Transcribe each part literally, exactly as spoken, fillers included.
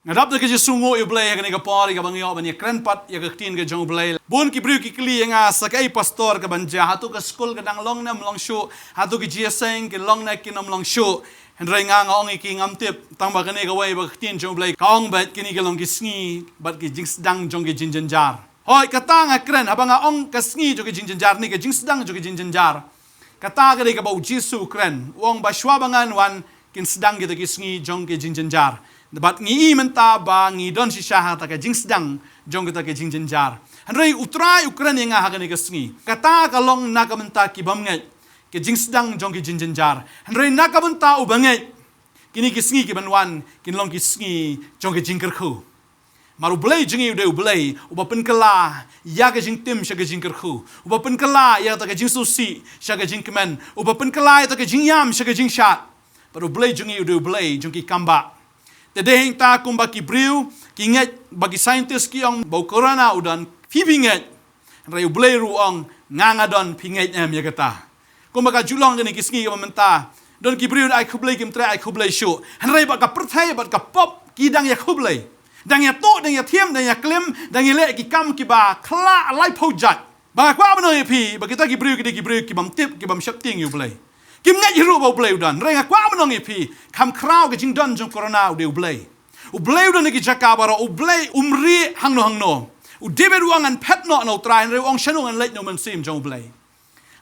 Nga dap da ka jingsngewnguh ïa U Blei ha kane ka por, ïa kaba nga ïoh ban ïakren pat ïa ka ktien ka jong U Blei. Bun ki briew ki kylli ïa nga sa kaei pastor ka ban jia, hato ka skul ka dang long ne ym long shuh, hato ki jingïaseng ki long ne kim long shuh. Hynrei nga nga ong ïa ki ngam tip, tang ba kane kawei ba ka ktien jong U Blei ka ong ba kine ki long ki sngi bad ki jingsdang jong ki jingjynjar. Hooid, kata nga kren, haba nga ong ka sngi jong ki jingjynjar ne ka jingsdang jong ki jingjynjar. Kata ka dei kaba U Jisu u kren, u ong ba shuwa ba ngan wan kin sdang kita ki sngi jong ki jingjynjar. Bad ngi i mynta ba ngi don shisha ha kata ka jingsdang jong kita ki jingjynjar. Hynrei U Trai u kren ïa nga ha kane ka sngi. Kata ka long na ka bynta ki bym ngeit, ki jingsdang jong ki jingjynjar. Hynrei na ka bynta u bangeit, kine ki sngi ki ban wan kin long ki sngi jong ki jingkyrkhu. Namar U Blei jong ngi u dei U Blei uba pynkylla ïa ka jingtim sha ka jingkyrkhu, uba pynkylla ïa kata ka jingsngewsih sha ka jingkmen, uba pynkylla ïa kata ka jingïam sha ka jingshad. Bad U Blei jong ngi u dei U Blei jong ki kambah. Te dei hangta kumba ki briew ki ngeit, ba ki scientist ki ong ba u corona u don, phi phi ngeit. Hynrei U Blei ruh u ong, nga nga don, phi ngeit em ïa kata? Kumba ka ju long kine ki sngi kaba mynta, don ki briew ai khublei, kim treh ai khublei shuh. Hynrei bad ka pyrthei bad ka pop ki dang ïa khublei, dang ïa tuh, dang ïa thiam, dang ïa klim, dang ïa leh ki kam kiba khlah laiphew jait. Ba nga kwah ban ong ïa phi ba kita ki briew ki dei ki briew ki bym tip, ki bym sheptieng ïa U Blei. Kim ngeit hi ruh ba U Blei u don. Hynrei nga kwah ban ong ïa phi, kham khraw ka jingdon jong corona, u dei U Blei. U Blei u don ha ki jaka baroh, U Blei um rieh hangno hangno. U David u ong, ngan phet noh na U Trai, hynrei u ong, shano ngan leit na U Mynsiem jong U Blei?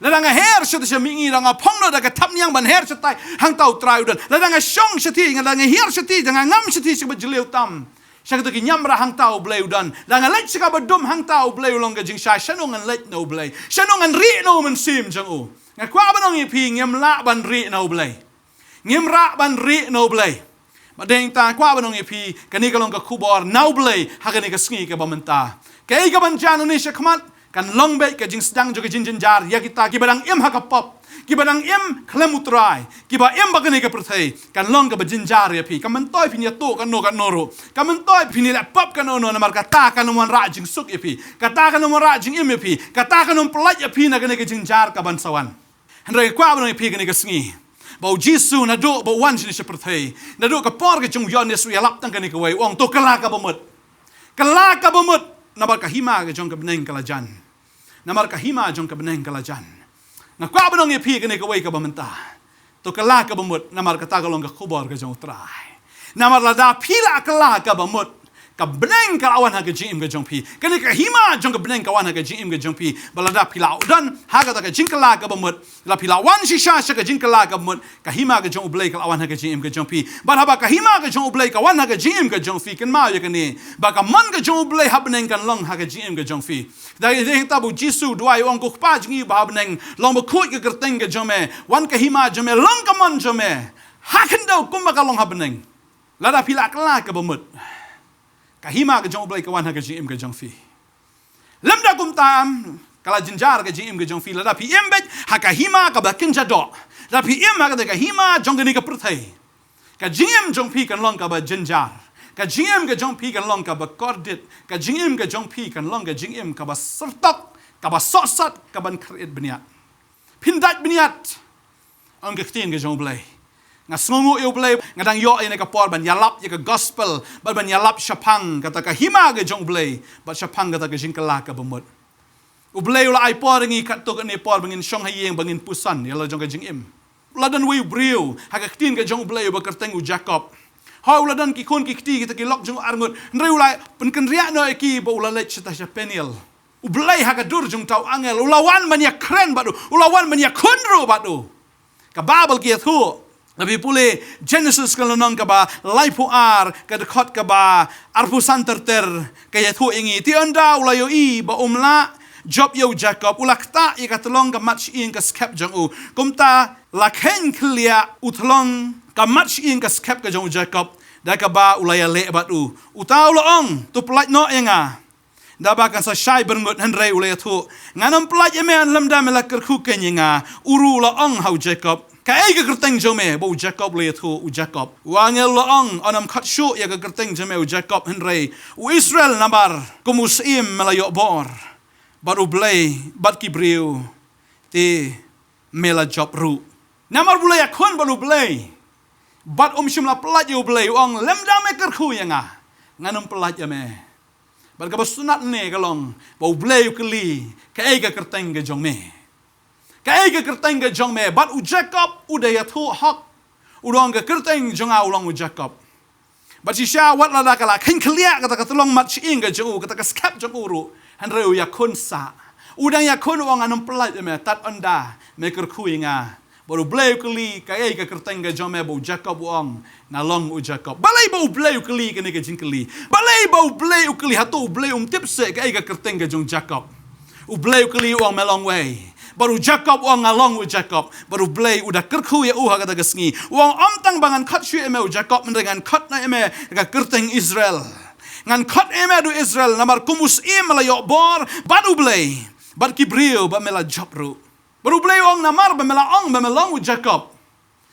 Lada nga her shatei sha mihngi, da nga phong noh da ka thapniang ban her shatei, hangta U Trai u don. Lada nga shong shatei, lada nga her shatei, da nga ngam shatei sha kaba jylliew tam, sha kito ki niam rah, hangta U Blei u don. Lada nga leit sha kaba dum, hangta U Blei u long ka jingshai. Shano ngan leit na U Blei? Shano ngan rieh na U Mynsiem jong u? Nga kwah ban ong ïa phi, ngim lah ban rieh na U Blei. Ngim lah ban rieh na U Blei. Bad dei hangta nga kwah ban ong ïa phi, kane ka long ka khubor na U Blei ha kane ka sngi kaba mynta. Kaei ka ban jia nangne shakhmat? Kan long beit ka jingsdang jong ka jingjynjar ïa kita kiba dang im ha ka pop, kiba dang im khlem U Trai, kiba im bad kane ka pyrthei. Kan long kaba jynjar ïa phi. Kam myntoi phin ïa tuh katno katno ruh, kam myntoi phin ïa leh pop katno katno, namar kata kan ym wanrah jingsuk ïa phi, kata kan ym wanrah jingim ïa phi, kata kan ym pyllait ïa phi na kane ka jingjynjar ka ban sa wan. Hynrei nga kwah ban ong ïa phi kane ka sngi ba U Jisu naduh ba u wan shane sha pyrthei, naduh ka por ka jong u Ïoannis u ïalap tang kane kawei, u ong, to kylla kaba mut. Kylla kaba mut, namar ka hima ka jong ka bneng ka la jan. Namar ka hima jong ka bneng ka la jan. Nga kwah ban ong ïa phi kane kawei kaba mynta, to kylla kaba mut, namar kata ka long ka khubor ka jong U Trai. Namar lada phi la kylla kaba mut, ka bneng ka la wan ha ka jingim ka jong phi. Kane ka hima jong ka bneng ka wan ha ka jingim ka jong phi. Bad lada phi la don ha kata ka jingkylla kaba mut, lada phi la wan shisha sha ka jingkylla kaba mut, ka hima ka jong U Blei ka la wan ha ka jingim ka jong phi. Bad haba ka hima ka jong U Blei ka wan ha ka jingim ka jong phi, kynmaw ïa kane, ba ka mon ka jong U Blei ha bneng kan long ha ka jingim ka jong phi. Dei, dei hangta ba U Jisu u duwai, u ong, ko Kpa jong ngi ba ha bneng, long bakhuid ka kyrteng ka jong me, wan ka hima jong me, long ka mon jong me ha khyndew kumba ka long ha bneng. Lada phi la kylla kaba mut, ka hima ka jong U Blei ka wan ha ka jingim ka jong phi. Lymda kumta, ka la jynjar ka jingim ka jong phi. Lada phi im beit ha ka hima kaba kynja doh, lada phi im ha kata ka hima jong kane ka pyrthei, ka jingim jong phi kan long kaba jynjar. Ka jingim ka jong phi kan long kaba kordit. Ka jingim ka jong phi kan long ka jingim kaba syrtok, kaba sohsat, kaban khyrïit bniat. Phin dait bniat, ong ka ktien ka jong U Blei. Nga sngewnguh ïa U Blei, nga dang ïoh ïa kane ka por ban ïalap ïa ka gospel, ban, ban ïalap shaphang kata ka hima ka jong U Blei bad shaphang kata ka jingkylla kaba mut. U Blei u la ai por ïa ngi katto katne por ba ngin shong ha ïing, ba ngin puson ïa la jong ka jingim. U la don uwei u briew ha ka ktien ka jong U Blei uba kyrteng u Jakob. Hooid, u la don ki khun ki kti, kita ki lok jong u arngut. Hynrei u la pynkynriah noh ïa ki bad u la leit shata sha Peniel. U Blei ha ka dur jong uta u angel u la wan ban ïakren bad u, u la wan ban ïakhun ruh bad u. Ka Baibl ka ïathuh, lada phi pule Genesis ka lynnong kaba laiphew ar, ka dkhot kaba arphew san ter ter, ka ïathuh ïa ngi, te ynda u la ïohi ba um lah jop ïa u Jakob, u la ktah ïa ka tlong ka mat shyieng ka skhem jong u. Kumta la kheiñ khylliah u tlong ka mat shyieng ka skhem ka jong u Jakob, da kaba u la ïaleh bad u. Uta u la ong, to pyllait noh ïa nga, da ba kan sa shai byrngut. Hynrei u la ïathuh, ngan ym pyllait ïa me lymda me la kyrkhu keiñ ïa nga. U ruh u la ong ha u Jakob, kaei ka kyrteng jong me? Bad u Jakob u la ïathuh, u Jakob. U angel u la ong, yn ym khot shuh ïa ka kyrteng jong me u Jakob, hynrei u Israel, namar kum u syiem me la ïoh bor bad U Blei bad ki briew, te me la jop ruh. Namar u la ïakhun bad U Blei, Bad um shym la pyllait ïa U Blei, u ong, lymda me kyrkhu ïa nga, ngan ym pyllait ïa me. Bad kaba sngewtynnat ne ka long ba U Blei u kylli, kaei ka kyrteng ka jong me? Kaei ka kyrteng ka jong me? Bad u Jakob u da ïathuh hok, u da ong, ka kyrteng jong nga u long u Jakob. Bad shisha wat lada ka la kheiñ khlieh kata ka tyllong mat shyieng ka jong u, kata ka skhem jong u ruh, hynrei u ïakhun sah. U dang ïakhun, u ong, ngan ym pyllait ïa me tad ynda me kyrkhu ïa nga. Bad U Blei u kylli, kaei ka kyrteng ka jong me? Bad u Jakob u ong, nga long u Jakob. Balei ba U Blei u kylli kane ka jingkylli? Balei ba U Blei u kylli? Hato U Blei um tip seh kaei ka kyrteng ka jong Jakob? U Blei u kylli, u ong, me long uei? Bad u Jakob u ong, nga long u Jakob. Bad U Blei u da kyrkhu ïa u ha kata ka sngi, u ong, ym tang ba ngan khot shuh ïa me u Jakob, hynrei ngan khot noh ïa me ka kyrteng Israel. Ngan khot ïa me da u Israel, namar kum u syiem me la ïoh bor bad U Blei, bad ki briew, bad me la jop ruh. Bad U Blei u ong, namar ba me la ong ba me long u Jakob,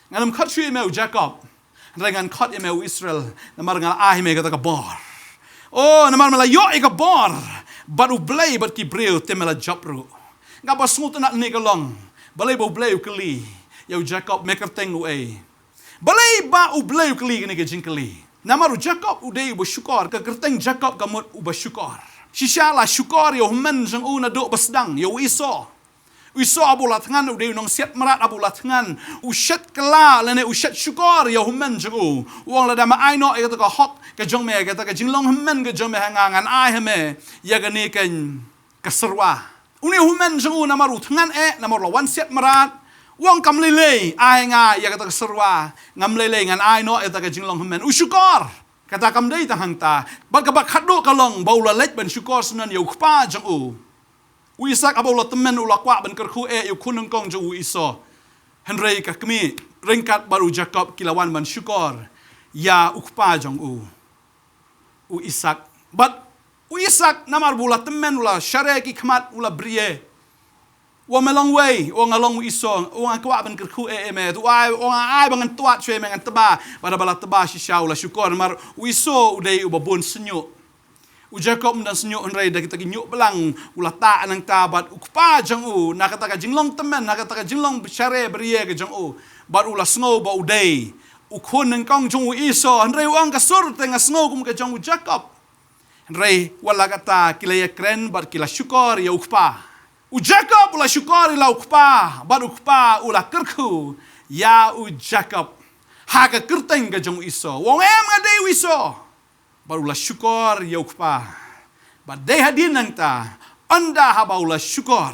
ngan ym khot shuh ïa me u Jakob, hynrei ngan khot ïa me u Israel, namar nga la ai ha me kata ka bor. O, namar me la ïoh ïa ka bor bad U Blei, bad ki briew, te me la jop ruh. Nga ba sngewtynnat ne ka long, balei ba U Blei u kylli ïa u Jakob, me kyrteng uei? Balei ba U Blei u kylli kane ka jingkylli? Namar u Jakob u dei uba shukor, ka kyrteng Jakob ka mut uba shukor. Shisha la shukor ïa u hynmen jong u naduh ba sdang, ïa u Esau. U Esau haba u la thngan u dei u nongsiat mrad, haba u la thngan u shet kylla lane u shet shukor ïa u hynmen jong u. U ong, lada me ai noh ïa kata ka hok ka jong me, kata ka jinglong hynmen ka jong me ha nga, ngan ai ha me ïa kane ka, ka syrwa. Une u hynmen jong u namar u thngan eh, namar u la wan siat mrad, u ong, kam lei lei, ai nga ïa kata ka syrwa, ngam lei lei, ngan ai noh ïa kata ka jinglong hynmen. U shukor. Kata kam dei tang hangta. Bad kaba khatduh ka long ba u la leit ban shukor syndon ïa u kpa jong u. U Isak haba u la tymmen u la kwah ban kyrkhu eh ïa u khun nyngkong jong u Esau. Hynrei ka kmie ryngkat bad u Jakob ki la wan ban shukor ïa u kpa jong u, u Isak. Bad u Isak namar ba u la tymmen, u la share ki khmat, u la brie. U ong, me long uei? U ong, nga long u Esau. U ong, nga kwah ban kyrkhu eh ïa me. U ong, ai, u ong, ai ba ngan tuat shuwa ïa me, ngan tba. Bad haba la tba shisha u la shukor namar u Esau u dei uba bun shñiuh. U Jakob um don shñiuh, hynrei da kita ki ñiuh blang u la tah nangta bad u kpa jong u, na kata ka jinglong tymmen, na kata ka jinglong share brie ka jong u. Bad u la sngew ba u dei u khun nyngkong jong u Esau, hynrei u ong, ka sur te nga sngew kum ka jong u Jakob. Hynrei wat la katta ki la ïakren bad ki la shukor ïa u kpa. U Jakob u la shukor ïa la u kpa, bad u kpa u la kyrkhu ïa u Jakob ha ka kyrteng ka jong u Esau. U ong, em, nga dei u Esau. Bad u la shukor ïa u kpa. Bad dei hadien nangta, ynda haba u la shukor,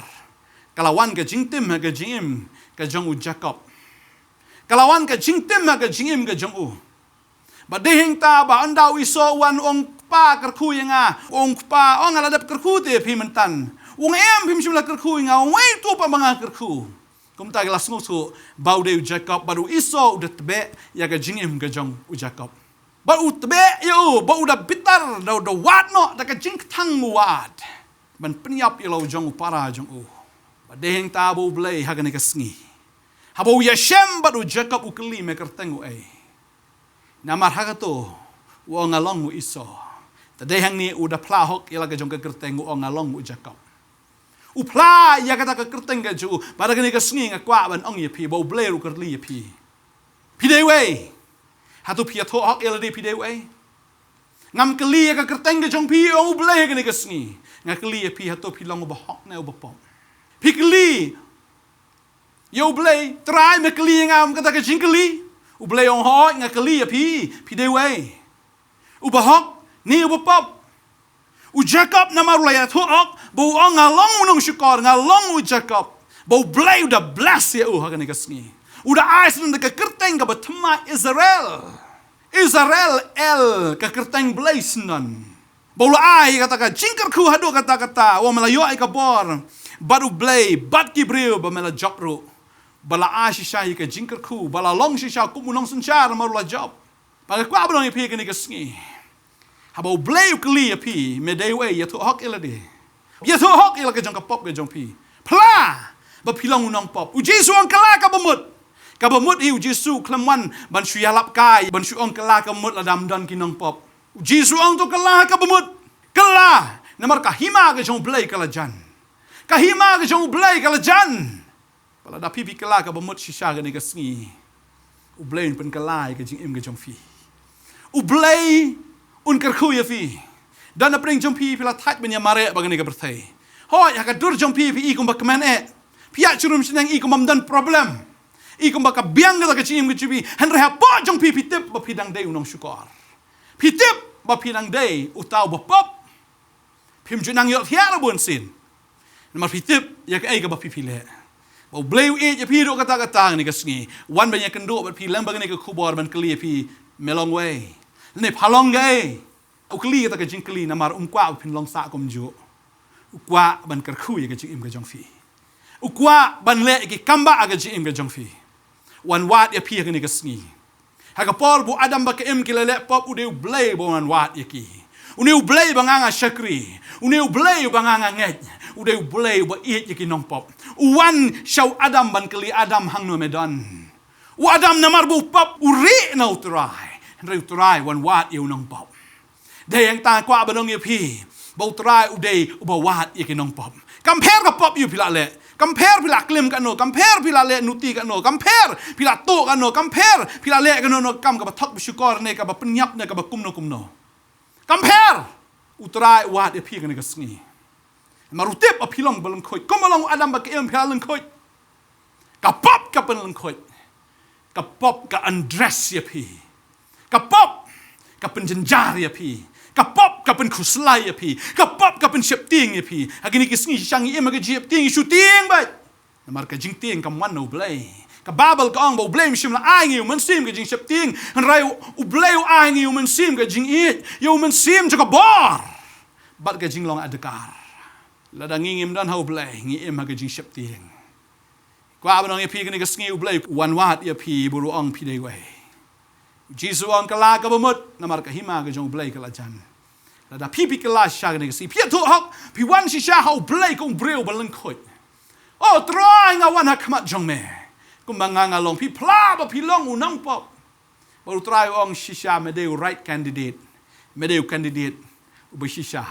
ka la wan ka jingtim ha ka jingim ka jong u Jakob. Ka la wan ka jingtim ha ka jingim ka jong u. Bad dei hangta ba ynda u Esau u wan u ong, kpa, kyrkhu ïa nga. U ong, kpa, ong, nga la dep kyrkhu te ïa phi myntan. U ong, em, phim shym la kyrkhu ïa nga. U ong, wei uto pat ba nga kyrkhu. Kumta ki la sngewthuh ba u dei u Jakob, bad u Esau u da tbeh ïa ka jingim ka jong u Jakob. Bad u tbeh ïa u, bad u da bitar, da u da wad noh da ka jingkthang u wad ban pynïap ïa la u jong u para jong u. Bad dei hangta ba U Blei ha kane ka sngi, haba u ïashem bad u Jakob, u kylli, me kyrteng uei? Namar ha kato u ong, nga long u Esau. Te dei hangne u da phla hok ïa la ka jong ka kyrteng, u ong, nga long u Jakob. U phla ïa kata ka kyrteng ka jong u. Bad ha kane ka sngi nga kwah ban ong ïa phi ba U Blei ruh u kylli ïa phi, phi dei uei? Hato phi ïathuh hok ïa lade phi dei uei? Ngam kylli ïa ka kyrteng ka jong phi, ong U Blei, ha kane ka sngi. Nga kylli ïa phi, hato phi long uba hok ne uba pop? Phi kylli ïa U Blei, Trai, me kylli ïa nga kum kata ka jingkylli? U Blei ong, hooid, nga kylli ïa phi, phi dei uei? Uba hok ne uba pop? U Jakob namar u la ïathuh hok ba u ong, nga long u nongshukor, nga long u Jakob, ba U Blei u da bless ïa u ha kane ka sngi. U da ai syndon da ka kyrteng kaba thymmai Israel. Israel, El, ka kyrteng Blei syndon. Ba u la ai ïa kata ka jingkyrkhu haduh katta katta, u ong, me la ïoh ïa ka bor bad U Blei, bad ki briew, ba me la jop ruh. Ba la ai shisha ïa ka jingkyrkhu, ba la long shisha kum u nongsynshar namar u la jop. Bad nga kwah ban ong ïa phi ha kane ka sngi, haba U Blei u kylli ïa phi, me dei uei, ïathuh hok ïa lade. Ïathuh hok ïa la ka jong ka pop ka jong phi. Phla ba phi long u nongpop. U Jisu u ong, kylla kaba mut. Kaba mut hi, u Jisu u khlem wan ban shu ïalap kai, ban shu ong kylla kaba mut lada ym don ki nongpop. U Jisu u ong, to kylla kaba mut. Kylla, namar ka hima ka jong U Blei ka la jan. Ka hima ka jong U Blei ka la jan. Bad lada phi, phi kylla kaba mut shisha ha kane ka sngi, U Blei un pynkylla ïa ka jingim ka jong phi. U Blei un kyrkhu ïa phi. Don na pdeng jong phi, phi la thait ban ïa mareh bad kane ka pyrthei. Hooid, ha ka dur jong phi, phi i kumba kmen eh. Phi ïa shu rum shu nang i kumba ym don problem. I kumba ka biang kata ka jingim ka jong phi. Hynrei hapoh jong phi, phi tip ba phi dang dei u nongshukor. Phi tip ba phi dang dei uta uba pop. Phim ju nang ïohthiah ruh bunsien. Namar phi tip ïa kaei kaba phi phi leh. Ba U Blei u ïeit ïa phi ruh katta katta kane ka sngi. Wan ban ïakynduh bad phi lem bad kane ka khubor ban kylli ïa phi, me long wei? Lane pha long kaei? U kylli kata ka jingkylli namar um kwah ba phin long sah kumjuh. U kwah ban kyrkhu ïa ka jingim ka jong phi. U kwah ban leh ïa ki kambah ha ka jingim ka jong phi. Wan wad ïa phi ha kane ka sngi. Ha ka por ba u Adam bad ka Im ki la leh pop, u dei U Blei ba wan wad ïa ki. U dei U Blei ba nga nga shakri. U dei U Blei ba nga nga ngeit. U dei U Blei ba ïeit ïa ki nongpop. U wan sha u Adam ban kylli, Adam, hangno me don? U Adam namar ba u pop u rieh na U Trai. Hynrei U Trai wan wad ïa u nongpop. Dei hangta nga kwah ban ong ïa phi ba U Trai u dei uba wad ïa ki nongpop. Kam pher ka pop ïa phi la leh. Kam pher phi la klim kano, kam pher phi la leh nuti kano, kam pher phi la tuh kano, kam pher phi la leh kano kano ka kam kaba thok ba shukor ne kaba pynïap ne kaba kumno kumno. Kam pher. U Trai u wad ïa phi kane ka sngi. Namar u tip ba phi long ba lyngkhuid. Kumba long u Adam bad ka Im, phi la lyngkhuid. Ka pop ka pynlyngkhuid. Ka pop ka undress ïa phi. Ka pop ka pynjynjar ïa phi. Ka pop ka pynkhuslai ïa phi. Ka pop ka pynsheptieng ïa phi. Ha kine ki sngi shisha ngi im ha ka jingsheptieng, shu tieng beit. Namar ka jingtieng kam wan na U Blei. Ka Baibl ka ong ba U Blei um shym la ai ngi ïa u mynsiem ka jingsheptieng. Hynrei U Blei u ai ngi ïa u mynsiem ka jingïeit, ïa u mynsiem jong ka bor bad ka jinglong adkar. Lada ngi ngim don ha U Blei, ngi im ha ka jingsheptieng. Kwah ban ong ïa phi kane ka sngi, U Blei u wan wad ïa phi, bad u ong phi dei wei. U Jisu u ong, kylla kaba mut, namar ka hima ka jong U Blei ka la jan. Lada phi phi kylla shisha kane ka sngi, phi ïathuh hok, phi wan shisha ha U Blei kum u briew ba lyngkhuid. O Trai, nga wan ha khmat jong me. Kumba nga nga long, phi phla ba phi long u nongpop. Bad U Trai u ong shisha, me dei u right candidate. Me dei u candidate uba shisha.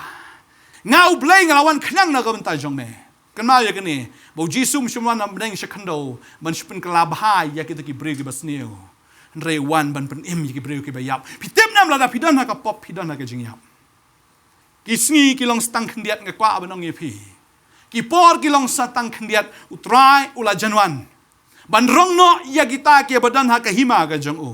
Nga U Blei nga la wan khnang na ka bynta jong me. Kynmaw ïa kane, ba U Jisu um shym wan na bneng sha khyndew ban shu pynkylla bha ïa kita ki briew kiba sniew. Hynrei u wan ban pynim ïa ki briew kiba ïap. Phi tip ne em, lada phi don ha ka pop, phi don ha ka jingïap. Ki sngi ki long sa tang khyndiat, nga kwah ban ong ïa phi. Ki por ki long sa tang khyndiat, U Trai u la jan wan ban rong noh ïa kita kiba don ha ka hima ka jong u.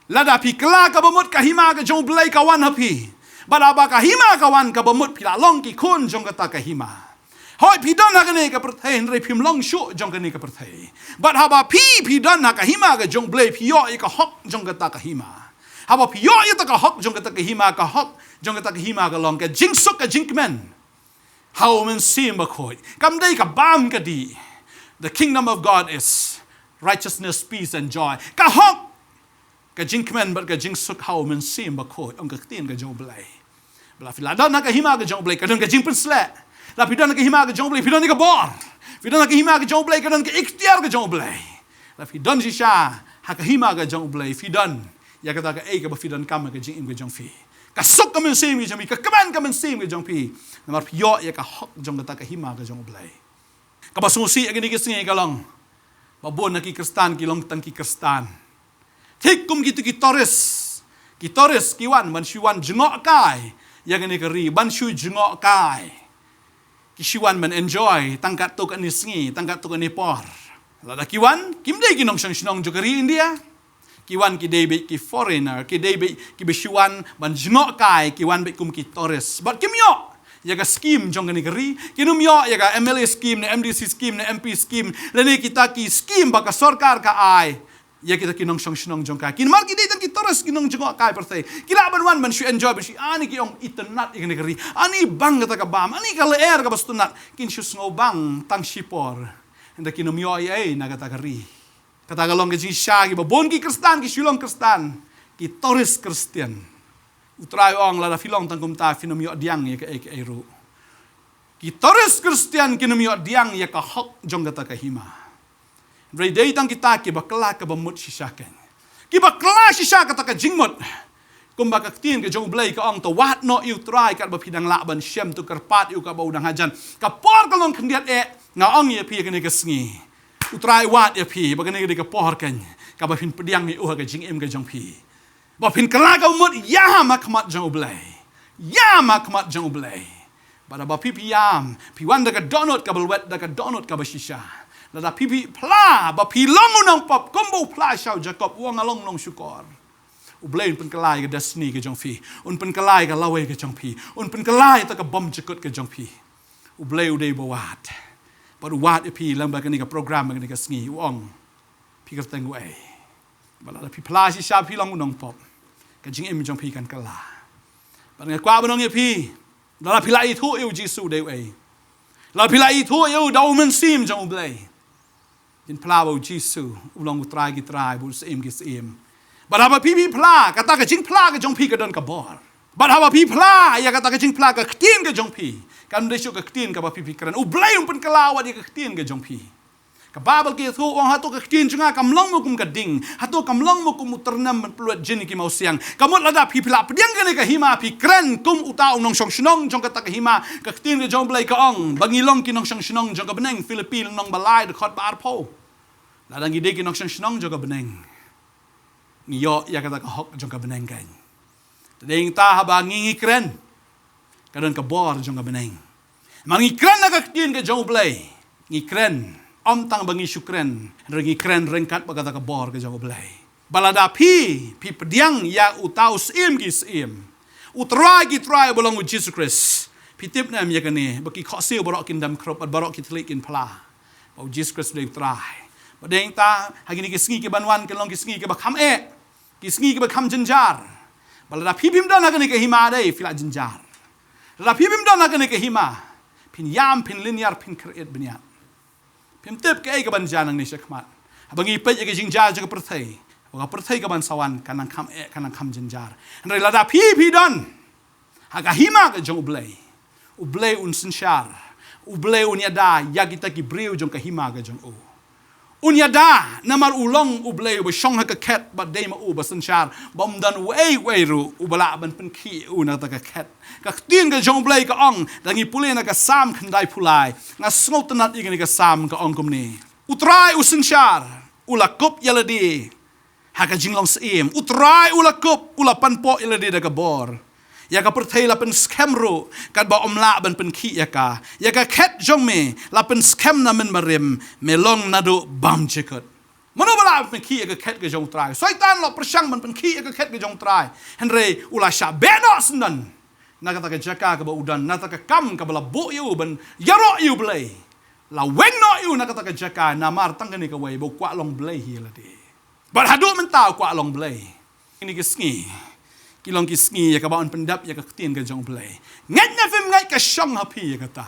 Lada phi kylla kaba mut, ka hima ka jong U Blei ka wan ha phi. Bad haba ka hima ka wan kaba mut, phi la long ki khun jong kata ka hima. Hooid, phi don ha kane ka pyrthei, hynrei phim long shuh jong kane ka pyrthei. Bad haba phi phi don ha ka hima ka jong U Blei, phi ïoh ïa ka hok jong kata ka hima. Haba phi ïoh ïa kata ka hok jong kata ka hima, ka hok jong kata ka hima ka long ka jingsuk, ka jingkmen ha U Mynsiem Bakhuid. Kam dei ka bam ka dih. The kingdom of God is righteousness, peace and joy. Ka hok, ka jingkmen bad ka jingsuk ha U Mynsiem Bakhuid, ong ka ktien ka jong U Blei. Ba la phi la don ha ka hima ka jong U Blei, ka don ka jingpynsleh. La phi don ha ka hima ka jong U Blei, phi don ïa ka bor. Phi don ha ka hima ka jong U Blei, ka don ka iktiar ka jong U Blei. La phi don shisha ha ka hima ka jong U Blei, phi don ïa kata kaei kaba phi donkam ha ka jingim ka jong phi. Ka suk ka mynsiem ka jong phi, ka kmen ka mynsiem ka jong phi. Namar phi ïoh ïa ka hok jong kata ka hima ka jong U Blei. Kaba sngewsih ha kine ki sngi ka long ba bun na ki Khristan ki long tang ki Khristan. Thik kum kito ki tourist. Ki tourist ki wan ban shu wan jngohkai ïa kane ka ri, ban shu jngohkai. Ki shu wan ban enjoy tang katto katne sngi, tang katto katne por. Lada ki wan, kim dei ki nongshong shnong jong ka ri India. Ki wan ki dei beit ki foreigner, ki dei beit kiba shu wan ban jngohkai, ki wan beit kum ki tourist. Bad kim ïoh ïa ka scheme jong kane ka ri, kin ym ïoh ïa ka M L A scheme ne M D C scheme ne M P scheme, lane kita ki scheme ba ka sorkar ka ai ïa kita ki nongshong shnong jong ka. Kin, namar ki dei tang ki tourist, ki nongjngohkai pyrthei. Ki lah ban wan ban shu enjoy, ban shu, ani ki ong itynnad ïa kane ka ri, ani bang kata ka bam, ani ka lyer kaba sngewtynnad. Kin shu sngewbang tang shipor. Hynda kin ym ïoh ei ei na kata ka ri. Kata ka long ka jingshisha, kiba bun ki Khristan ki shu long Khristan, ki tourist Khristan. U Trai u ong, lada phi long tang kumta, phin ym ïoh pdiang ïa kaei kaei ruh. Ki tourist Khristan kin ym ïoh pdiang ïa ka hok jong kata ka hima. Hynrei dei tang kita kiba kylla kaba mut shisha kein. Kiba kylla shisha kata ka jingmut. Kumba ka ktien ka jong U Blei ka ong, to wad noh ïa U Trai katba phi dang lah ban shem, to kyrpad ïa u katba u dang hajan. Ka por ka long khyndiat eh, nga ong ïa phi kane ka sngi. U Trai u wad ïa phi, ba kane ka dei ka por kein. kaba phin pdiang ïa u ha ka jingim ka jong phi. Ba phin kylla ka mut ïam ha khmat jong U Blei. Ïam ha khmat jong U Blei. Bad haba phi phi ïam, phi wan da ka dohnud kaba lwet, da ka dohnud kaba shisha. Lada phi phi phla, ba phi long u nongpop, kumba u phla sha u Jakob, u ong nga long nongshukor. U Blei un pynkylla ïa ka destiny ka jong phi. Un pynkylla ïa ka lawei ka jong phi. Un pynkylla ïa kata ka bymjukut ka jong phi. U Blei u dei ba wad. Bad u wad ïa phi lyngba kane ka program kane ka sngi, u ong. Phi kyrteng uei? Bad lada phi phla shisha phi long u nongpop, ka jingim jong phi kan kylla. Bad nga kwah ban ong ïa phi, lada phi la ithuh ïa u Jisu dei uei, lada phi la ithuh ïa u da u Mynsiem jong U Blei, phin phla ba u Jisu u long u Trai ki trai, ba u Syiem ki syiem. Bad haba phi phi phla, kata ka jingphla ka jong phi ka don ka bor. Bad haba phi phla ïa kata ka jingphla, ka ktien ka jong phi kan dei shuh ka ktien kaba phi phi kren. U Blei un pynkylla wat ïa ka ktien ka jong phi. Ka Baibl ka ïathuh, u ong, hato ka ktien jong nga kam long mo kum ka ding, hato kam long mo kum u tyrnem ban pynlut jin ïa ki mawsiang? Ka mut lada phi phi la pdiang kane ka hima, phi kren kum uta u nongshong shnong jong kata ka hima, ka ktien ka jong U Blei ka ong ba ngi long ki nongshong shnong jong ka bneng. Philippi lynnong ba lai, dkhot ba arphew. Lada ngi dei ki nongshong shnong jong ka bneng, ngi ïoh ïa kata ka hok jong ka bneng kan. Te dei nangta haba ngi ngi kren, ka don ka bor jong ka bneng. Namar ngi kren na ka ktien ka jong U Blei, ngi kren ym tang ba ngi shu kren, hynrei ngi kren ryngkat bad kata ka bor ka jong U Blei. Ba lada phi phi pdiang ïa uta u Syiem ki syiem, u Trai ki trai ba long u Jisu Khrist, phi tip ne em ïa kane, ba ki khohsiew baroh kin dem khrup bad baroh ki thylliej kin phla ba u Jisu Khrist u dei u Trai. Bad dei nangta ha kine ki sngi ki ban wan kin long ki sngi kiba kham eh, ki sngi kiba kham jynjar. Ba lada phi phim don ha kane ka hima dei phi la jynjar. Lada phi phim don ha kane ka hima, phin ïam, phin lyniar, phin khyrïit bniat. Phim tip kaei kaban jia nangne shakhmat. Haba ngi peit ïa ka jingjia jong ka pyrthei, haba ka pyrthei kaban sa wan kan nang kham eh, kan nang kham jynjar. Hynrei lada phi phi don ha ka hima ka jong U Blei, U Blei un synshar, U Blei un ïada ïa kita ki briew jong ka hima ka jong u. Un ïada namar u long U Blei uba shong ha ka khet bad dei ma u ba synshar, ba ym don uei uei ruh uba lah ban pynkhih ïa u na kata ka khet. Ka ktien ka jong U Blei ka ong, da ngi pule na ka Salm khyndaiphew lai, nga sngewtynnat ïa kane ka Salm, ka ong kumne: U Trai u synshar, u la kup ïa lade ha ka jinglong syiem. U Trai u la kup, u la panpoh ïa lade da ka bor. Ïa ka pyrthei la pynskhem ruh, katba ym lah ban pynkhih ïa ka. Ïa ka khet jong me la pynskhem na mynbarim, me long naduh bymjukut. Mano ba lah ban pynkhih ïa ka khet ka jong U Trai? Soitan la pyrshang ban pynkhih ïa ka khet ka jong U Trai. Hynrei u la shah beh noh syndon na kata ka jaka kaba u don, na kata ka kam kaba la buh ïa u ban ïaroh ïa U Blei. La weng noh ïa u na kata ka jaka namar tang kane kawei, ba u kwah long blei hi ïa lade. Bad haduh mynta u kwah long blei. Kine ki sngi ki long ki sngi ïa kaba yn pyndep ïa ka ktien ka jong U Blei. Ngeit ne phim ngeit, ka shong ha phi ïa kata.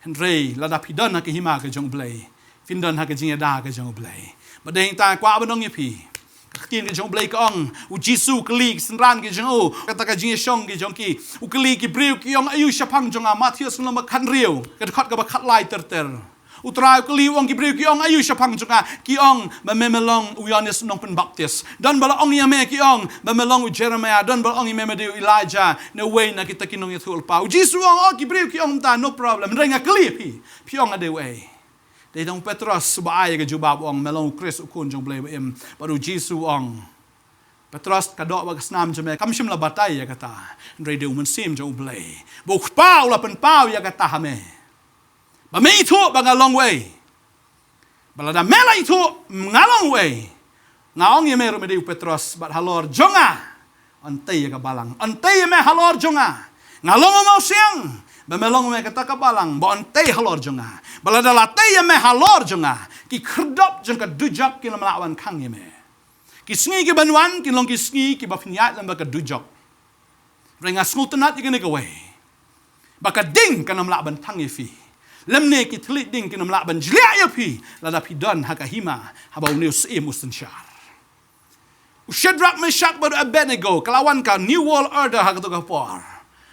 Hynrei lada phi don ha ka hima ka jong U Blei, phin don ha ka jingïada ka jong U Blei. Bad dei nangta kwah ban ong ïa phi, ka ktien ka jong U Blei ka ong, u Jisu u kylli ki synran ki jong u, kata ka jingïashong ki jong ki. U kylli ki briew, ki ong, aïu shaphang jong nga? Mathaios lynnong ba khathynriew, ka dkhot kaba khatlai ter ter. U Trai u kylli, u ong, ki briew ki ong aïu shaphang jong nga? Ki ong ba me me long u Ïoannis u nongpynbaptis. Don ba la ong ïa me, ki ong ba me long u Jeremiah. Don ba la ong ïa me me dei u Elijah, ne uwei na kita ki nongïathuhlypa. U Jisu u ong, oh, ki briew ki ong kumta, no problem. Hynrei nga kylli ïa phi, phi ong nga dei uei? Dei tang u Petros uba ai ïa ka jubab, u ong, me long u Khrist, u Khun jong U Blei ba im. Bad u Jisu u ong, Petros, ka doh bad ka snam jong me kam shym la batai ïa kata. Hynrei dei u Mynsiem jong U Blei, ba u Kpa u la pynpaw ïa kata ha me, ba me ithuh ba nga long uei. Ba lada me la ithuh nga long uei, nga ong ïa me ruh me dei u Petros, bad halor jong nga yn tei ïa ka balang. Yn tei ïa me halor jong nga. Nga long u mawsiang, ba me long me kata ka balang ba yn tei halor jong nga. Ba lada la tei ïa me halor jong nga, ki khyrdop jong ka dujok kin ym lah ban khang ïa me. Ki sngi ki ban wan kin long ki sngi kiba phin ïaid lem bad ka dujok. Hynrei nga sngewtynnat ïa kane kawei, ba ka ding kan ym lah ban thang ïa phi, lymne ki thylliej ding kin ym lah ban jliah ïa phi lada phi don ha ka hima haba une u Syiem u synshar. U Shadrach, Meshach bad u Abednego, ka la wan ka New World Order ha kato ka por.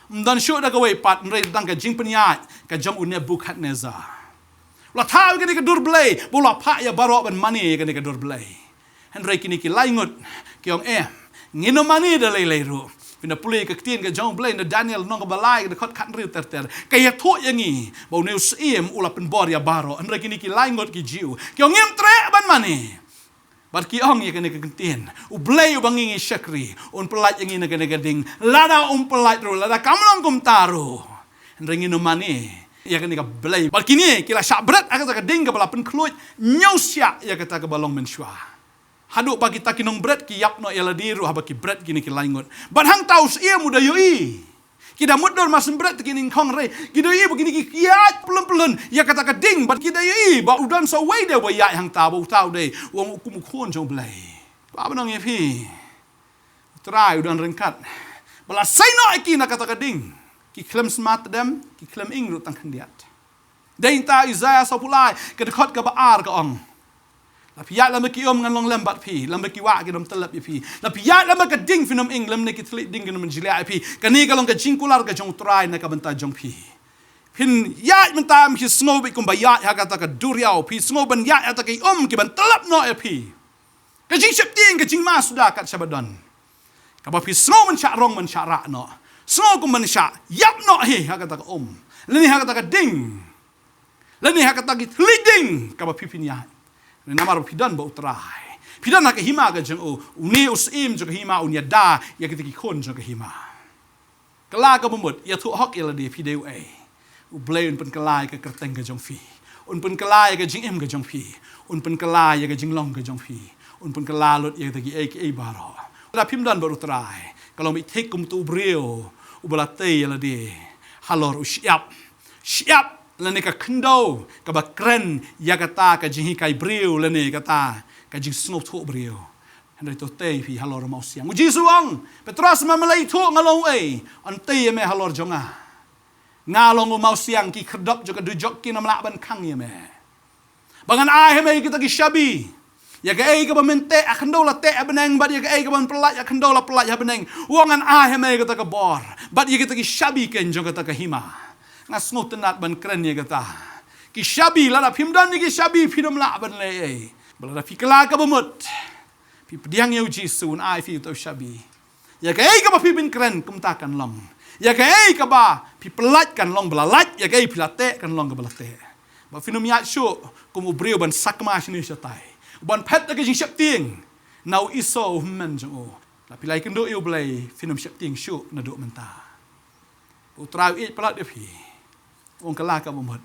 Ym don shuh da kawei pat, hynrei tang ka jingpynïaid ka jong u Nebuchadnezzar. U la thaw ïa kane ka dur blei, ba u la phah ïa baroh ban mane ïa kane ka dur blei. Hynrei kine ki lai ngut ki ong, em, ngin ym mane da lei lei ruh. Phin da pule ka ktien ka jong U Blei na Daniel lynnong kaba lai, ka dkhot khathynriew ter ter, ka ïathuh ïa ngi ba une u Syiem u la pynbor ïa baroh. Hynrei kine ki lai ngut ki Jiw ki ong, ngim treh ban mane. Bad ki ong ïa kane ka kyntien, U Blei uba ngi ngi shakri un pyllait ïa ngi na kane ka ding. Lada um pyllait ruh, lada kam long kumta ruh, hynrei ngin ym mane ïa kane ka Blei. Bad kine ki la shah bret ha kata ka ding kaba la pynkhluit, ñiewsiah ïa kata kaba long mynshuwa. Haduh ba kita ki nongbret ki ïap noh ïa lade ruh haba ki bret kine ki lai ngut. Bad hangta u syiem u da ïohi. Ki da mutdur marshen bret te ki nyngkong re. Ki da ïohi ba kine ki ïaid pyllun pyllun ïa kata ka ding. Bad ki da ïohi ba u don sa uwei de uba ïaid hangta, ba uta u dei, u ong, kum u Khun jong U Blei. Ba ban ong ïa phi, U Trai u don ryngkat. Ba la sei noh ïa ki na kata ka ding, ki khlem smat dem, ki khlem ing ruh tang khyndiat. Dei nangta Isaïah sawphew lai, ka dkhot kaba ar ka ong, la phi ïaid lem bad ki um, ngan long lem bad phi, lem bad ki wah, kin ym tyllep ïa phi. La phi ïaid lem bad ka ding, phin ym ing, lymne ki thylliej ding kin ym jliah ïa phi. Kane ka long ka jingkular ka jong U Trai na ka bynta jong phi. Phin ïaid mynta, ym phi sngew beit kumba ïaid ha kata ka duriaw, phi sngew ban ïaid ha kata ka um, ki ban tyllep noh ïa phi. Ka jingsheptieng, ka jingma suda kat shaba don, kaba phi sngew ban shah rong, ban shah rah noh, sngew kum ban shah ïap noh hi ha kata ka um, lane ha kata ka ding, lane ha kata ki thylliej ding kaba phi phin ïaid. Namar ba phi don bad U Trai, phi don ha ka hima ka jong u. Une u syiem jong ka hima un ïada ïa kita ki khun jong ka hima. Kylla kaba mut, ïathuh hok ïa lade, phi dei uei. U Blei un pynkylla ïa ka kyrteng ka jong phi. Un pynkylla ïa ka jingim ka jong phi. Un pynkylla ïa ka jinglong ka jong phi. Un pynkylla lut ïa kita kiei kiei baroh. Lada phim don bad U Trai, ka long beit thik kum utu u briew uba la tei ïa lade halor u shyiap. Shyiap lane ka khyndew kaba kren ïa kata ka jinghikai briew lane kata ka jingsngewthuh briew. Hynrei to tei phi halor u mawsiang. U Jisu u ong, Petros, me la ithuh nga long uei? Yn tei ïa me halor jong nga. Nga long u mawsiang, ki khyrdop jong ka dujok kin ym lah ban khang ïa me. Ba ngan ai ha me kita ki shabi. Ïa kaei kaba men teh ha khyndew la teh ha bneng, bad ïa kaei kaban pyllait ha khyndew la pyllait ha bneng. U ong, ngan ai ha me kata ka bor bad ïa kita ki shabi keiñ jong kata ka hima. Nga sngewtynnat ban kren ïa kata. Ki shabi, lada phim don ïa ki shabi phin ym lah ban leh ei. Bad lada phi kylla kaba mut, phi pdiang ïa U Jisu, un ai phi uta u shabi. Ïa kaei kaba phi pynkren kumta kan long. Ïa kaei kaba phi pyllait kan long ba la lait, ïa kaei phi la teh kan long kaba la teh. Ba phin ym ïaid shuh kum u briew ban sakma shane shatai, ban phet da ka jingsheptieng na u Esau u hynmen jong u. Lada phi la ïakynduh ïa U Blei, phin ym sheptieng shuh naduh mynta. U Trai u ïeit palat ïa phi. U ong, kylla kaba mut,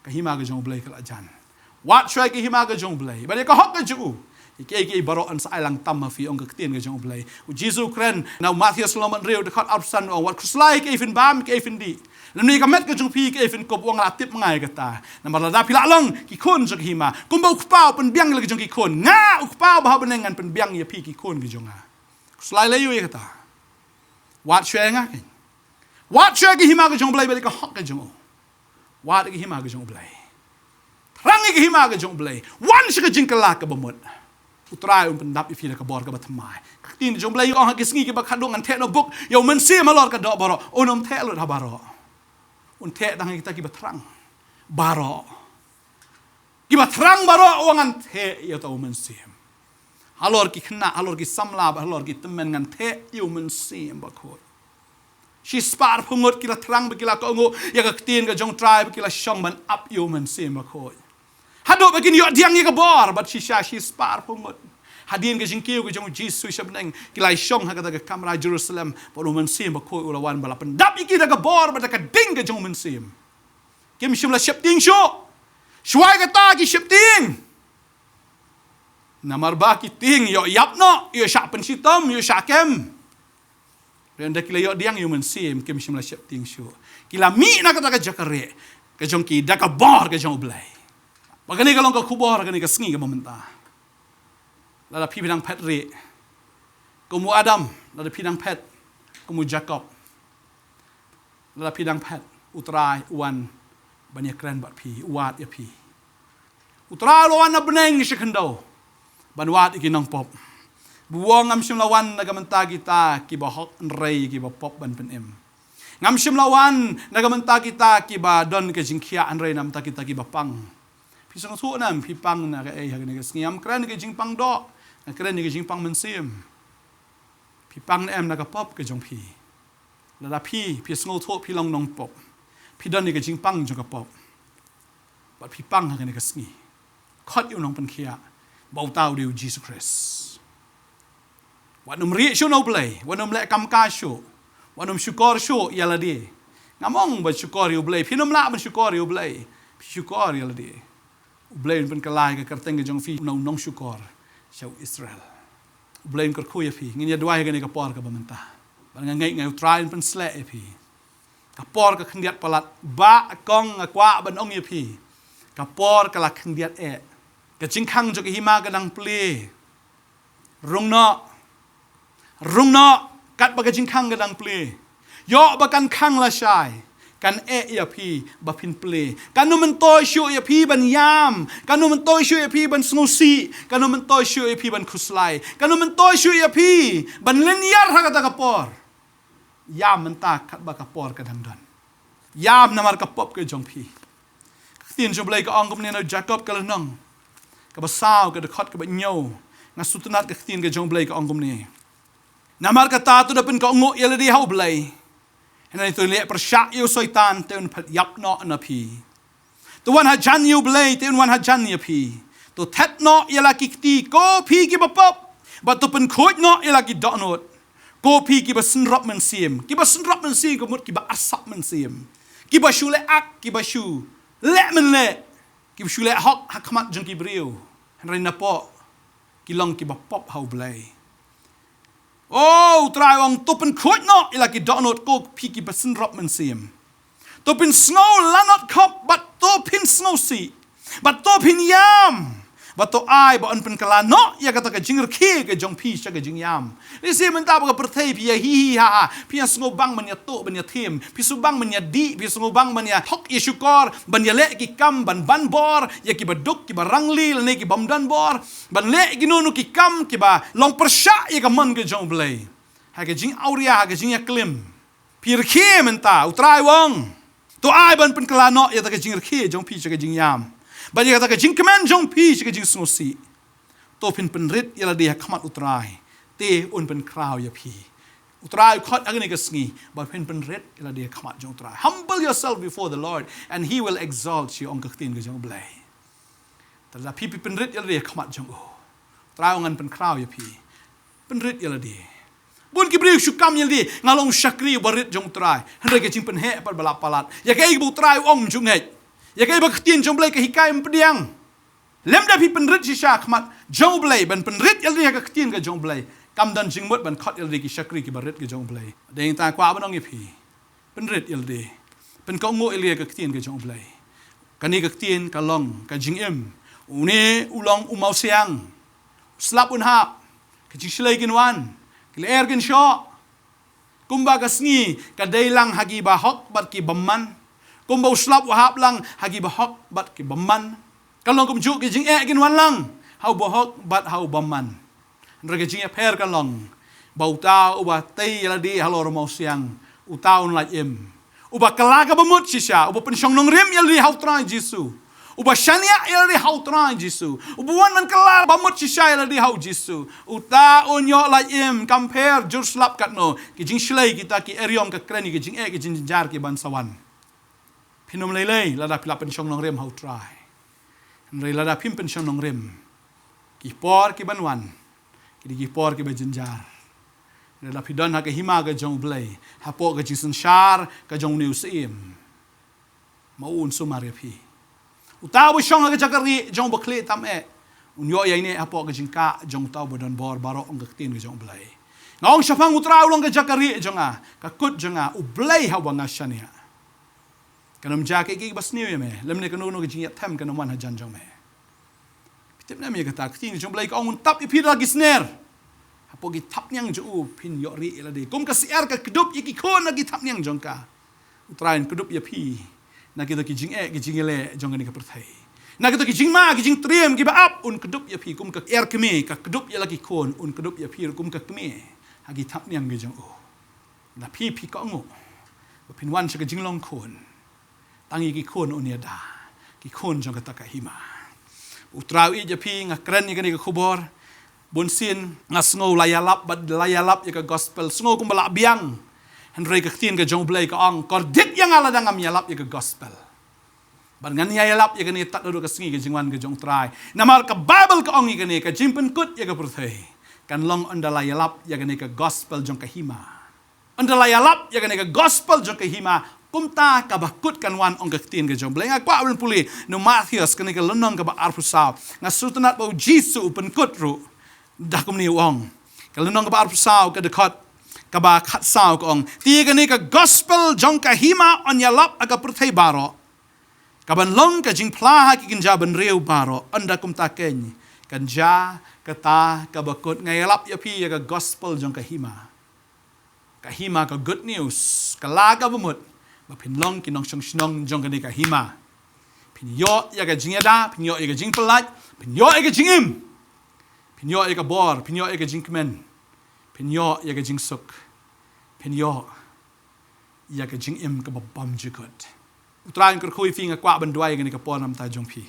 ka hima ka jong U Blei ka la jan. Wad shuwa ïa ka hima ka jong U Blei bad ïa ka hok ka jong u, ïa kiei kiei baroh yn sa ai lang tam ha phi, ong ka ktien ka jong U Blei. U Jisu u kren na u Mathaios lynnong ba hynriew, dkhot arphew san, u ong, wat khuslai ïa kiei phin bam, ïa kiei phin dih, lymne ïa ka met ka jong phi ïa kiei phin kup. U ong, la tip ma nga ïa kata. Namar lada phi la long ki khun jong ka hima, kumba u Kpa u pynbiang ïa la ka jong ki khun, nga u Kpa uba ha bneng ngan pynbiang ïa phi ki khun ki jong nga. Khuslai lei ïa kata. Wad shuwa ïa nga keiñ. Wad shuwa ïa ka hima ka jong U Blei bad ïa ka hok ka jong u. Wad ïa ka hima ka jong U Blei. Thrang ïa ka hima ka jong U Blei. Wan sha ka jingkylla kaba mut. U Trai un pyndap ïa phi da ka bor kaba thymmai. Ka ktien jong U Blei u ong, ha ki sngi kiba khadduh ngan theh na buk ïa u Mynsiem halor ka doh baroh. Un ym theh lut ha baroh. Un theh tang ïa kita kiba thrang baroh. Kiba thrang baroh u ong, ngan theh ïa uta u Mynsiem. Halor ki khynnah, halor ki samla bad halor ki tymmen ngan theh ïa u Mynsiem Bakhuid. Shispah arphew ngut ki la thrang bad ki la kohnguh ïa ka ktien ka jong U Trai bad ki la shong ban ap ïa u Mynsiem Bakhuid. Haduh ba kin ïoh pdiang ïa ka bor, bad shisha shispah arphew ngut, hadien ka jingkiew ka jong U Jisu sha bneng, ki la shong ha kata ka kamra Jerusalem bad u Mynsiem Bakhuid u la wan ba la pyndap ïa ki da ka bor bad da ka ding ka jong u Mynsiem. Kim shym la sheptieng shuh. Shuwa ïa kata ki sheptieng. Namar ba ki tieng ïoh ïap noh, ïoh shah pynshitom, ïoh shah kem. Hynrei ynda ki la ïoh pdiang ïa u Mynsiem, kim shym la sheptieng shuh. Ki la mih na kata ka jaka rieh ka jong ki da ka bor ka jong U Blei. Bad kane ka long ka khubor kane ka sngi kaba mynta. Lada phi phi dang phet rieh kum u Adam, lada phi dang phet kum u Jakob, lada phi dang phet, U Trai u wan ban ïakren bad phi, u wad ïa phi. U Trai u la wan na bneng sha khyndew ban wad ïa ki nongpop. Ba u ong, ngam shym la wan na ka bynta kita kiba hok, hynrei kiba pop ban pynim. Ngam shym la wan na ka bynta kita kiba don ka jingkhiah, hynrei na ka bynta kita kiba pang. Phi sngewthuh ne em, phi pang na kaei ha kane ka sngi? Ngam kren ïa ka jingpang doh, nga kren ïa ka jingpang mynsiem. Phi pang ne em na ka pop ka jong phi? Lada phi, phi sngewthuh phi long nongpop, phi don ïa ka jingpang jong ka pop, bad phi pang ha kane ka sngi, khot ïa u Nongpynkhiah. ba uta u dei u Jisu Khrist. Wat nym rieh shuh na U Blei, wat nym leh kam ka shuh, wat nym shukor shuh ïa lade. Ngam ong ban shukor ïa U Blei, phin ym lah ban shukor ïa U Blei, phi shukor ïa lade. U Blei un pynkylla ïa ka kyrteng ka jong phi na u nongshukor sha u Israel. U Blei un kyrkhu ïa phi, ngin ïa duwai ha kane ka por kaba mynta. Bad nga ngeit nga U Trai un pynshlur ïa phi. Ka por ka khyndiat palat, Bah Kong, nga kwah ban ong ïa phi, ka por ka la khyndiat eh. Ka jingkhang jong ka hima ka dang plie. Rung noh. Rung noh, katba ka jingkhang ka dang plie. Ïoh ba kan khang lashai, kan eh ïa phi ba phin plie. Kan ym myntoi shuh ïa phi ban ïam, kan ym myntoi shuh ïa phi ban sngewsih, kan ym myntoi shuh ïa phi ban khuslai, kan ym myntoi shuh ïa phi ban lynñiar ha kata ka por. Ïam mynta katba ka por ka dang don. Ïam namar ka pop ka jong phi. Ka ktien jong U Blei ka ong kumne na Jakob ka lynnong kaba saw, ka dkhot kaba hynñiew. Nga sngewtynnat, ka ktien ka jong U Blei ka ong kumne: Namar kata, to da pynkohnguh ïa lade ha U Blei. Hynrei to leh pyrshah ïa u Soitan, te un phet ïap noh na phi. To wan hajan ïa U Blei, te un wan hajan ïa phi. To thet noh ïa la ki kti, ko phi kiba pop, bad to pynkhuid noh ïa la ki dohnud, ko phi kiba synrop mynsiem. Kiba synrop mynsiem ka mut kiba arsap mynsiem, kiba shu leh ak, kiba shu leh mynleh, kiba shu leh hok ha khmat jong ki briew, hynrei napoh ki long kiba pop ha U Blei. O, U Trai u ong, to pynkhuid noh ïa la ki dohnud, ko phi kiba synrop mynsiem. To pynsngew lanot khop, bad to pynsngewsih, bad to pynïam, bad to ai ba yn pynkylla noh ïa kata ka jingrkhie ka jong phi sha ka jingïam. Lehse mynta ba ka pyrthei phi ïa hi hi ha ha, phi ïa sngewbang ban ïa tuh ban ïa thiem, phi sngewbang ban ïa dih, phi sngewbang ban ïa hok ïa shukor, ban ïa leh ki kam ban ban bor ïa kiba duk, kiba rangli lane ki bym don bor, ban leh kino kino ki kam kiba long pyrshah ïa ka mon ka jong U Blei. Ha ka jingawria, ha ka jingïaklim, phi rkhie mynta, U Trai u ong, to ai ban pynkylla noh ïa kata ka jingrkhie jong phi sha ka jingïam, bad ïa kata ka jingkmen jong phi sha ka jingsngewsih. To phin pynrit ïa lade ha khmat U Trai, te un pynkhraw ïa phi. U Trai u khot ha kane ka sngi ba phin pynrit ïa lade ha khmat jong U Trai. Humble yourself before the Lord and he will exalt you, ong ka ktien ka jong U Blei. Te lada phi, phi pynrit ïa lade ha khmat jong u, U Trai u ngan pynkhraw ïa phi. Pynrit ïa lade. Bun ki briew shu kam ïa lade, nga long u shakri uba rit jong U Trai, hynrei ka jingpynheh pat ba la palat. Ïa kaei ba U Trai u ong ym ju ngeit. Ïa kaei ba ka ktien jong U Blei ka hikai ym pdiang. Lymda phi pynrit shisha ha khmat jong U Blei, ban pynrit ïa lade ha ka ktien ka jong U Blei, kam don jingmut ban khot ïa lade ki shakri kiba rit ka jong U Blei. Dei nangta kwah ban ong ïa phi, pynrit ïa lade. Pynkohnguh ïa lade ha ka ktien ka jong U Blei. Kane ka ktien ka long ka jingim. Une u long u mawsiang. U slap un hap, ka jingshlei kin wan, ki lyer kin shoh. Kumba ka sngi ka dei lang ha kiba hok bad ki bymman, kumba u slap u hap lang ha kiba hok bad ki bymman, ka long kumjuh ki jingeh kin wan lang ha uba hok bad ha u bymman. Hynrei ka jingïapher ka long ba uta uba tei ïa lade halor u mawsiang, uta un lait im. Uba kylla ka bamut shisha, uba pynshong nongrim ïa lade ha U Trai Jisu, uba shaniah ïa lade ha U Trai Jisu, uba wan ban kylla bamut shisha ïa lade ha U Jisu, uta un ïoh lait im, kam pher jur slap katno. Ki jingshlei kita ki eriong, ka kren ïa ki jingeh, ki jingjynjar ki ban sa wan. Phin ym lei lei lada phi la pynshong nongrim ha U Trai. Hynrei lada phim pynshong nongrim, ki por ki ban wan ki dei ki por kiba jynjar. Lada phi don ha ka hima ka jong U Blei, hapoh ka jingsynshar ka jong une u Syiem, ma u un sumar ïa phi. Uta uba shong ha ka jaka rieh jong uba khlieh tam eh, un ïoh ïaineh hapoh ka jingkah jong uta uba don bor baroh, ong ka ktien ka jong U Blei. Nga ong shaphang U Trai u long ka jaka rieh jong nga, ka kut jong nga, U Blei ha uba nga shaniah. Kan ym jia kaei kaei ba sniew ïa me, lymne kano kano ka jingïathem kan ym wan hajan jong me. Phi tip ne em ïa kata, ka ktien jong U Blei ka ong un tap ïa phi da la ki sner. Hapoh ki thapniang jong u phin ïoh rieh ïa lade. Kum ka syiar ka kdup ïa ki khun na ki thapniang jong ka, U Trai un kdup ïa phi na kita ki jingeh ki jingïaleh jong kane ka pyrthei. Na kita ki jingma ki jingtriem kiba ap, un kdup ïa phi kum ka syiar kmie ka kdup ïa la ki khun, un kdup ïa phi kum ka kmie ha ki thapniang ki jong u. Na phi, phi kohnguh ba phin wan sha ka jinglong khun. Tang ïa ki khun un ïada, ki khun jong kata ka hima. U Trai u ïeit ïa phi, nga kren ïa kane ka khubor. Bun sien nga sngew la ïalap bad la ïalap ïa ka gospel, sngew kumba la biang. Hynrei ka ktien ka jong U Blei ka ong, kordit ïa nga lada ngam ïalap ïa ka gospel. Bad ngan ïa ïalap ïa kane tad haduh ka sngi ka jingwan ka jong U Trai. Namar ka Baibl ka ong ïa kane, ka jingpynkut ïa ka pyrthei kan long ynda la ïalap ïa kane ka gospel jong ka hima. Ynda la ïalap ïa kane ka gospel jong ka hima, kumta kaba kut kan wan, ong ka ktien ka jong U Blei. Nga kwah ban pule na u Mathaios kane ka lynnong kaba arphew saw. Nga sngewtynnat ba U Jisu u pynkut ruh da kumne, u ong, ka lynnong kaba arphew saw, ka dkhot kaba khatsaw, ka ong, te ïa kane ka gospel jong ka hima yn ïalap ha ka pyrthei baroh, kaban long ka jingphla ha ki kynja bynriew baroh. Ynda kumta keiñ kan jia kata kaba kut. Nga ïalap ïa phi ïa ka gospel jong ka hima. Ka hima, ka good news, ka la kaba mut ba phin long ki nongshong shnong jong kane ka hima. Phin ïoh ïa ka jingïada, phin ïoh ïa ka jingpyllait, phin ïoh ïa ka jingim, phin ïoh ïa ka bor, phin ïoh ïa ka jingkmen, phin ïoh ïa ka jingsuk, phin ïoh ïa ka jingim kaba bymjukut. U Trai un kyrkhu ïa phi. Nga kwah ban duwai ïa kane ka por na ka bynta jong phi.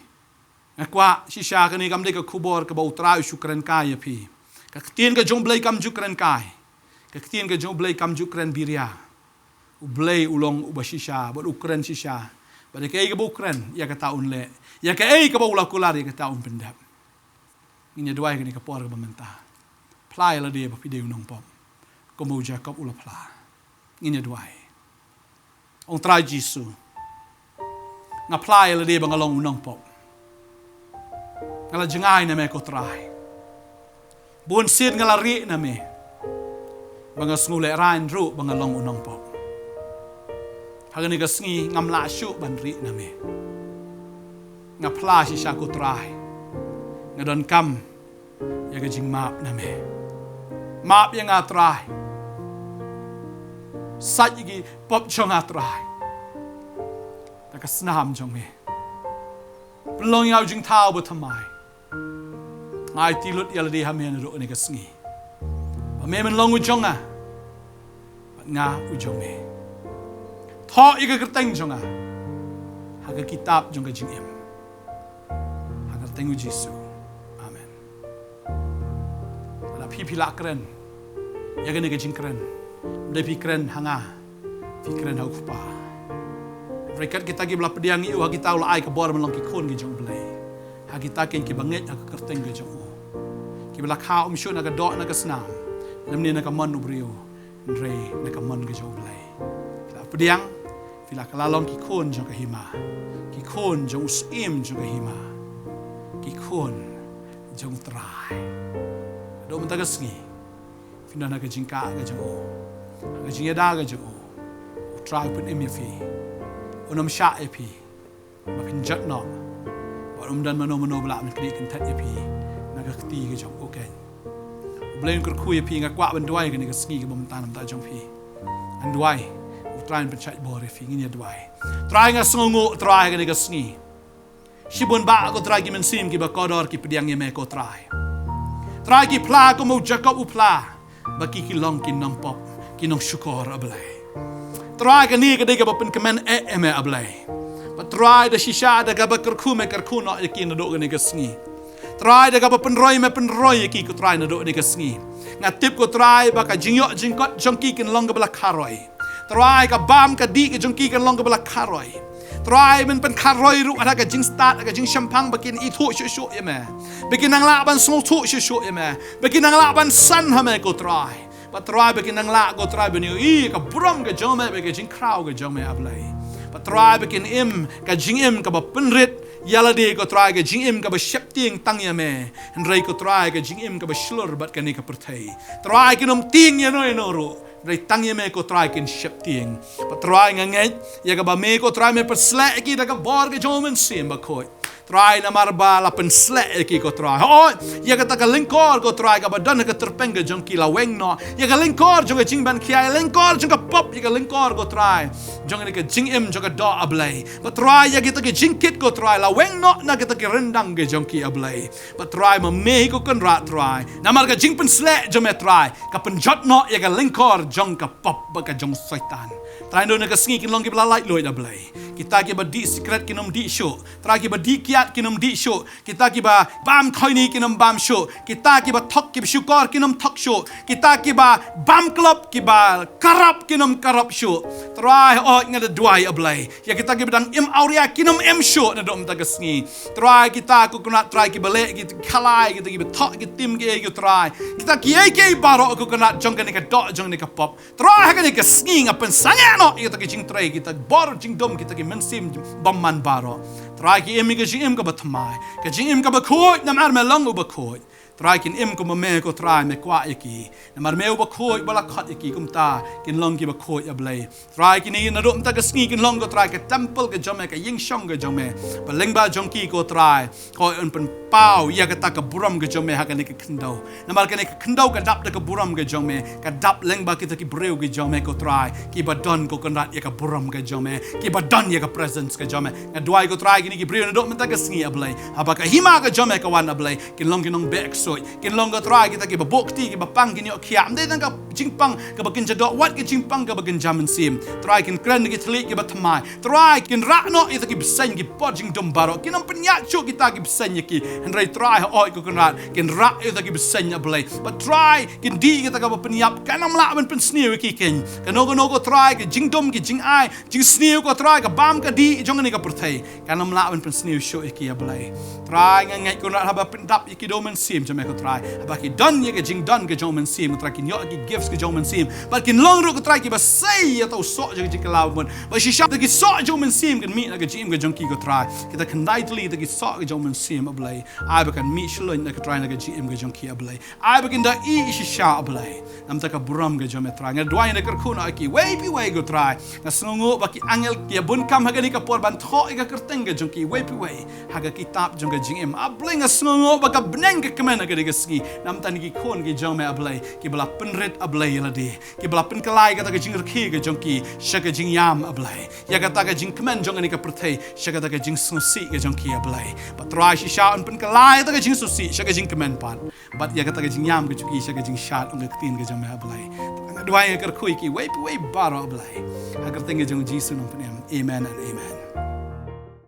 Nga kwah shisha kane kam dei ka khubor kaba U Trai u shu kren kai ïa phi. Ka ktien ka jong U Blei kam ju kren kai. Ka ktien ka jong U Blei kam ju kren biria. U Blei u long uba shisha bad u kren shisha. Bad ïa kaei kaba u kren, ïa kata un leh. Ïa kaei kaba u la kular, ïa kata un pyndep. Ngin ïa duwai kane ka por kaba mynta. Phla ïa lade ba phi dei u nongpop, kumba u Jakob u la phla. Ngin ïa duwai. Ong, Trai Jisu, nga phla ïa lade ba nga long u nongpop. Nga la jngai na me ko Trai. Bun sien nga la rieh na me, ba nga sngewlehraiñ ruh ba nga long u nongpop. Ha kane ka sngi ngam lah shuh ban rieh na me. Nga phla shisha ko Trai. Nga donkam ïa ka jingmap na me. Map ïa nga Trai. Sait ïa ki pop jong nga Trai, da ka snam jong me. Pynlong ïa nga u jingthaw bathymmai. Nga aiti lut ïa lade ha me naduh kane ka sngi, ba me men long u jong nga bad nga u jong me. Thoh ïa ka kyrteng jong nga ha ka kitab jong ka jingim. Ha ka kyrteng u Jisu. Amen. Lada phi, phi lah kren ïa kane ka jingkren, ym dei phi kren ha nga, phi kren ha U Kpa. Hynrei kat kita kiba la pdiang ïa u, ha kita u la ai ka bor ban long ki khun ki jong U Blei. Ha kita keiñ kiba ngeit ha ka kyrteng ka jong u, kiba la kha ym shuh na ka doh na ka snam, lymne na ka mon u briew, hynrei na ka mon ka jong U Blei. Phi la pdiang, phi la kylla long ki khun jong ka hima, ki khun jong u Syiem jong ka hima, ki khun jong U Trai. Naduh mynta ka sngi phin don ha ka jingkah ka jong u, ha ka jingïada ka jong u. U Trai u pynim ïa phi. Un ym shah ïa phi ba phin jot noh, bad um don mano mano ba lah ban knieh kynthet ïa phi na ka kti ka jong u keiñ. U Blei un kyrkhu ïa phi. Nga kwah ban duwai ïa kane ka sngi kaba mynta na ka bynta jong phi. Ngan duwai, U Trai un pynshait bor ïa phi. Ngin ïa duwai. Trai, nga sngewnguh Trai ha kane ka sngi. Shibun bah ko Trai ki mynsiem kiba kordor ki pdiang ïa me ko Trai. Trai, ki phla kumba u Jakob u phla, ba ki, ki long ki nongpop, ki nongshukor, A Blei. Trai, kane ka dei kaba pynkmen eh ïa me, A Blei. Bad Trai, da shisha da kaba kyrkhu me kyrkhu noh ïa ki naduh kane ka sngi. Trai, da kaba pynroi me pynroi ïa ki ko Trai naduh kane ka sngi. Nga tip ko Trai ba ka jingïoh jingkot jong ki kin long kaba la kharoi. Trai, ka bam ka dih ka jong ki kan long kaba la kharoi. Trai, men pynkharoi ruh ha ka jingstad, ha ka jingshemphang, ba kin ithuh shuh shuh ïa me, ba kin nang lah ban sngewthuh shuh shuh ïa me, ba kin nang lah ban san ha me ko Trai. Bad Trai, ba kin nang lah ko Trai ban ïohi ïa ka burom ka jong me bad ka jingkhraw ka jong me, A Blei. Bad Trai, ba kin im ka jingim kaba pynrit ïa lade ko Trai, ka jingim kaba sheptieng tang ïa me. Hynrei ko Trai, ka jingim kaba shlur bad kane ka pyrthei. Trai, kin ym tieng ïano ïano ruh, hynrei tang ïa me ko Trai kin sheptieng. Bad Trai, nga ngeit ïa kaba me ko Trai me pynsleh ïa ki da ka bor ka jong u Mynsiem Bakhuid. Trai, namar ba la pynsleh ïa ki ko Trai, hooid, ïa kata ka lyngkor ko Trai kaba don ha ka tyrpeng ka jong ki la weng noh. Ïa ka lyngkor jong ka jingban khia, ïa ka lyngkor jong ka pop, ïa ka lyngkor ko Trai jong kane ka jingim jong ka doh, A Blei. Bad Trai, ïa kita ki jingkit ko Trai la weng noh na kita ki ryndang ka jong ki, A Blei. Bad Trai, ma me hi ko Kynrad Trai, namar ka jingpynsleh jong me Trai, ka pynjot noh ïa ka lyngkor jong ka pop bad ka jong Soitan. Trai, naduh kane ka sngi kin long kiba la laitluid, A Blei. Kita kiba dih sikret kin ym dih shuh. Trai, kiba dih kiad kin ym dih shuh. Kita kiba bam khoini kin ym bam shuh. Kita kiba thok kiba shukor kin ym thok shuh. Kita kiba bam klop kiba karap kin ym karap shuh. Trai, hooid nga da duwai, A Blei, ïa kita kiba dang im awria kin ym im shuh naduh mynta ka sngi. Trai, kita ko Kynrad Trai kiba leh ki khalai, kita kiba thok ki tim kiei ko Trai, kita kiei kiei baroh ko Kynrad jong kane ka doh jong kane ka pop. Trai, ha kane ka sngi nga pynsangeh noh ïa kita ki jingtrei, kita bor jingdum, kita ki mynsiem bymman baroh. Trai, ki im ïa ka jingim kaba thymmai, ka jingim kaba khuid namar me long uba khuid. Trai, kin im kumba me ko Trai me kwah ïa ki. Namar me uba khuid ba la khot ïa ki, kumta kin long kiba khuid, A Blei. Trai, kine naduh mynta ka sngi kin long ko Trai ka temple ka jong me, ka ïingshong ka jong me. Ba lyngba jong ki ko Trai, hooid, yn pynpaw ïa kata ka burom ka jong me ha kane ka khyndew. Namar kane ka khyndew ka dap da ka burom ka jong me, ka dap lyngba kita ki briew ki jong me ko Trai, kiba don ko Kynrad ïa ka burom ka jong me, kiba don ïa ka presence ka jong me. Nga duwai ko Trai, kine ki briew naduh mynta ka sngi, A Blei, haba ka hima ka jong me ka wan, A Blei, kin long ki nongbeh ksuid, kin long ko Trai kita kiba buh kti, kiba pang kin ïoh khiah. Ym dei tang ka jingpang kaba kin jadoh, wat ka jingpang kaba kin ja mynsiem. Trai, kin kren ki thylliej kiba thymmai. Trai, kin rah noh ïa kita ki bseiñ, ki bor jingdum baroh, kin ym pynïaid shuh kita ki bseiñ ïa ki. Hynrei Trai, hooid ko Kynrad, kin rah ïa kita ki bseiñ, A Blei. Bad Trai, kin dih kita kaba pynïap, kan ym lah ban pynsniew ïa ki keiñ. Kano kano ko Trai, ka jingdum, ka jingai, jingsniew ko Trai, ka bam ka dih jong kane ka pyrthei, kan ym lah ban pynsniew shuh ïa ki, A Blei. Trai, nga ngeit ko Kynrad, haba pyndap ïa ki da u Mynsiem jong me ko Trai, haba ki don ïa ka jingdon ka jong u Mynsiem ko Trai, kin ïoh ïa ki gifts ka jong u Mynsiem, bad kin long ruh ko Trai kiba sei ïa uta u soh jong ka jingkylla bamut. Bad shisha kita ki soh jong u Mynsiem kin mih na ka jingim ka jong ki ko Trai. Kita khyndai tylli kita ki soh ka jong u Mynsiem, A Blei, ai ba kan mih shlur na ko Trai na ka jingim ka jong ki, A Blei. Ai ba kin da ïohi shisha, A Blei, namar ka burom ka jong me Trai. Nga duwai, nga kyrkhu noh ïa kiwei pa kiwei ko Trai. Nga sngewnguh ba ki angel ki ïa bun kam ha kane ka por ban thoh ïa ka kyrteng ka jong kiwei pa kiwei ha ka kitab jong ka jingim. A Blei, nga sngewnguh ba ka bneng ka kmen ha kane ka sngi namar kine ki khun ki jong me, A Blei, kiba la pynrit, A Blei, ïa lade, kiba la pynkylla ïa kata ka jingrkhie ka jong ki sha ka jingïam, A Blei, ïa kata ka jingkmen jong kane ka pyrthei sha kata ka jingsngewsih ka jong ki, A Blei. Bad Trai, shisha yn pynkylla ïa kata ka jingsngewsih sha ka jingkmen pat, bad ïa kata ka jingïam ka jong ki sha ka jingshad, ong ka ktien ka jong me, A Blei. Nga duwai, nga kyrkhu ïa kiwei pa kiwei baroh, A Blei, ha ka kyrteng ka jong u Jisu nongpynim. Amen and amen.